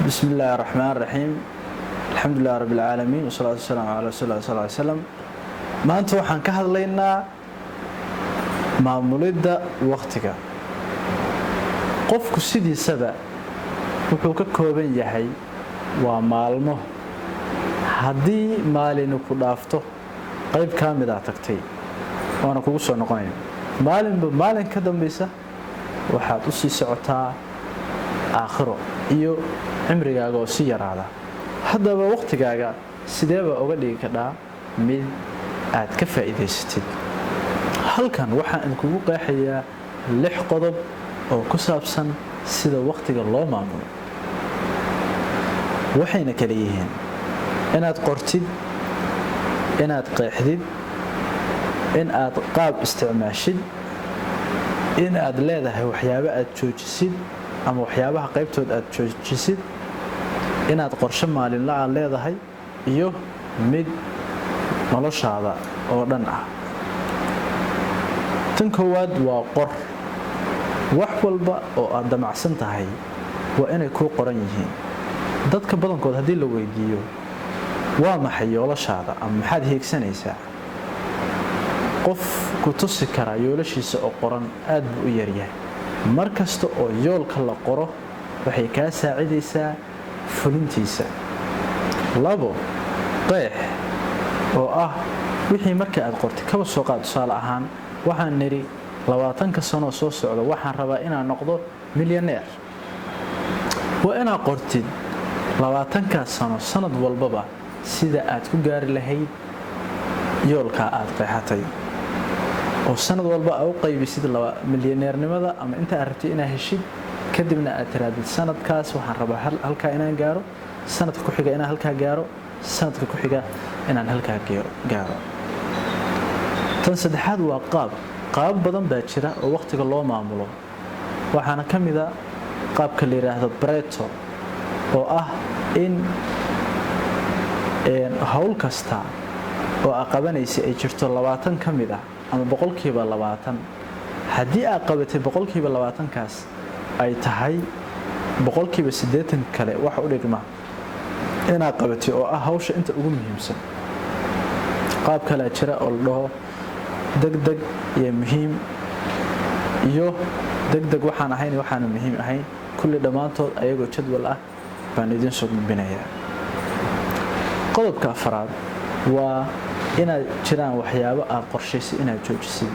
بسم الله الرحمن الرحيم، الحمد لله رب العالمين، والصلاة والسلام على رسول الله صلى الله عليه وسلم. Maanta waxaan ka hadlaynaa maamulidda waqtiga. Qofku sidiisaba wuxuu ka kooban yahay waa maalmo. Haddii maalini ku dhaafto, qayb kaa midaa tagtay, waana kugu soo noqonaya. Maalinba maalin ka dambaysa waxaad u sii socotaa aakhiro iyo cimrigaaga oo sii yaraada. Haddaba waqtigaaga sidee baa uga dhigi kadhaa mid aad ka faa'iidaysatid? Halkan waxaan idinkugu qeexayaa lix qodob oo ku saabsan sida waqtiga loo maamulo, waxayna kala yihiin: inaad qortid, inaad qeexdid, in aad qaab isticmaashid, in aad leedahay waxyaabo aad joojisid ama waxyaabaha qaybtood aad joojisid, inaad qorshe maalinla aad leedahay iyo mid noloshaada oo dhan ah. Tan koowaad waa qor. Wax walba oo aad damacsan tahay waa inay kuu qoran yihiin. Dadka badankood haddii la weydiiyo "Waa maxay yoolashaada?" ama "Maxaad hiigsanaysaa?", qof ku tusi karaa yoolashiisa oo qoran aad buu u yaryahay. Mar kasta oo yoolka la qoro, waxay kaa saacidaysaa fulintiisa. Labo, qeex, oo ah wixii marka aad qortay. Kaba soo qaad, tusaale ahaan, waxaan nidhi 20-ka sanoo soo socda waxaan rabaa inaan noqdo milyaneer. Waa inaad qortid 20-kaas sano, sanad walbaba sida aad ku gaari lahayd yoolkaa aad qeexatay, oo sanad walba aa u qaybisid milyaneernimada ama inta aad rabtid inaad heshid. Kadibna aad tiraadid: "Sanadkaas waxaan rabaa halkaa inaan gaaro, sanadka ku xiga inaan halkaa gaaro, sanadka ku xiga inaan halkaa gaaro." Tan saddexaad waa qaab. Qaab badan baa jira oo waqtiga loo maamulo. Waxaana ka mida qaabka la yidhaahdo Pareto, oo ah in howl kasta oo aa qabanaysa ay jirto 20 ka mid ah ama 20%. Haddii aad qabatay 20%-kaas, ay tahay 80% kale wax u dhigma inaad qabatay, oo ah hawsha inta ugu muhiimsan. Qaab kalea jira oo la dhaho degdeg iyo muhiim, iyo degdeg waxaan ahayn, waxaanu muhiim ahayn. Kulli dhammaantood ayagoo jadwal ah baan idiin soo gudbinayaa. Qodobka afaraad waa inaad jiraan waxyaabo aad qorshaysay inaad joojisid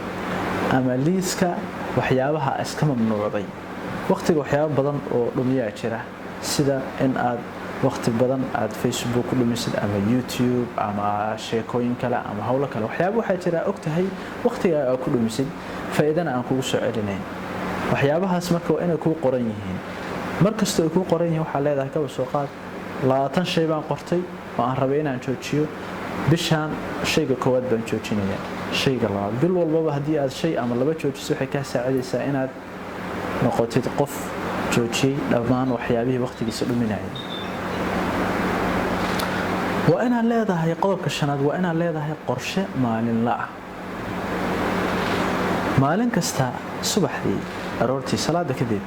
ama liiska waxyaabaha iska mamnuucday. Waqtiga waxyaabo badan oo dhumiyaa jira, sida in aad waqti badan aad Facebook ku dhumisid ama YouTube ama sheekooyin kale ama howlo kale. Waxyaabo waxaa jira og tahay waqtiga aad ku dhumisid, faa'iidana aan kugu soo celinayn. Waxyaabahaas marka waa inay kuu qoran yihiin. Mar kastoo ay kuu qoran yihiin, waxaa leedahay, kaba soo qaad, 20 shay baan qortay oo aan rabay inaan joojiyo bishaan. Shayga koowaad baan joojinayaa, shayga labaad. Bil walbaba haddii aad shay ama laba joojiso, waxay kaa saacidaysaa inaad noqotid qof joojiyey dhammaan waxyaabihii waqtigiisa dhuminayay. Waa inaad leedahay, qodobka shanaad, waa inaad leedahay qorshe maalinla ah. Maalin kasta subaxdii aroortii salaada kadib,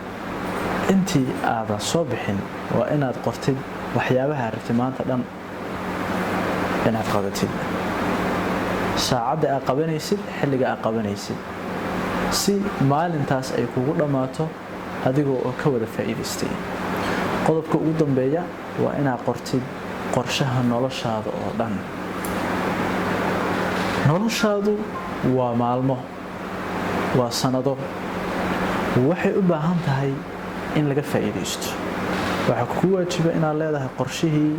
intii aadan soo bixin, waa inaad qortid waxyaabaha rabtid maanta dhan inaad qabatid, saacadda aad qabanaysid, xilliga aad qabanaysid, si maalintaas ay kugu dhammaato adigoo oo ka wada faa'iidaystay. Qodobka ugu dambeeya waa inaad qortid qorshaha noloshaada oo dhan. Noloshaadu waa maalmo, waa sanado. Waxay u baahan tahay in laga faa'iidaysto. Waxaa kugu waajiba inaad leedahay qorshihii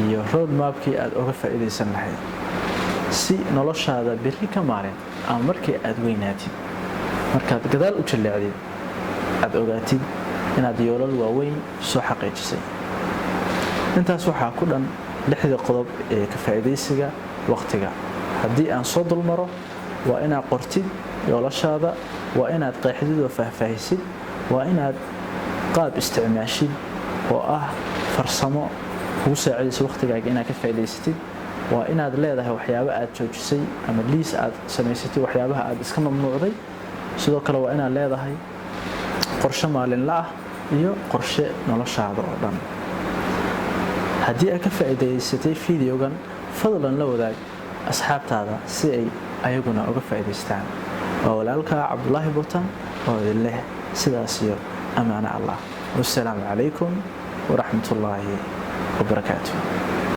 iyo roadmapkii aad oga faa'iidaysan lahayd, si noloshaada berri ka maalin ama markii aad weynaatid, markaad gadaal u jalleecdid, aad ogaatid inaad yoolal waaweyn soo xaqiijisay. Intaas waxaa ku dhan lixdii qodob ee ka faa'iidaysiga waqtiga. Haddii aan soo dulmaro: waa inaad qortid yoolashaada, waa inaad qeexdid oo faahfaahisid, waa inaad qaab isticmaashid oo ah farsamo kugu saacidaysa waqtigaaga inaad ka faa'iidaysatid, waa inaad leedahay waxyaabo aad joojisay ama liis aad samaysatay waxyaabaha aad iska mamnuucday. Sidoo kale waa inaad leedahay qorshe maalinla ah iyo qorshe noloshaada oo dhan. Haddii aad ka faa'iidaysatay videogan, fadlan la wadaag asxaabtaada si ay ayaguna uga faa'iidaystaan. Waa walaalka Cabdulaahi Buutan oo idin leh sidaas iyo ammaano Allah. Wassalaamu calaykum waraxmatullaahi wabarakaatu.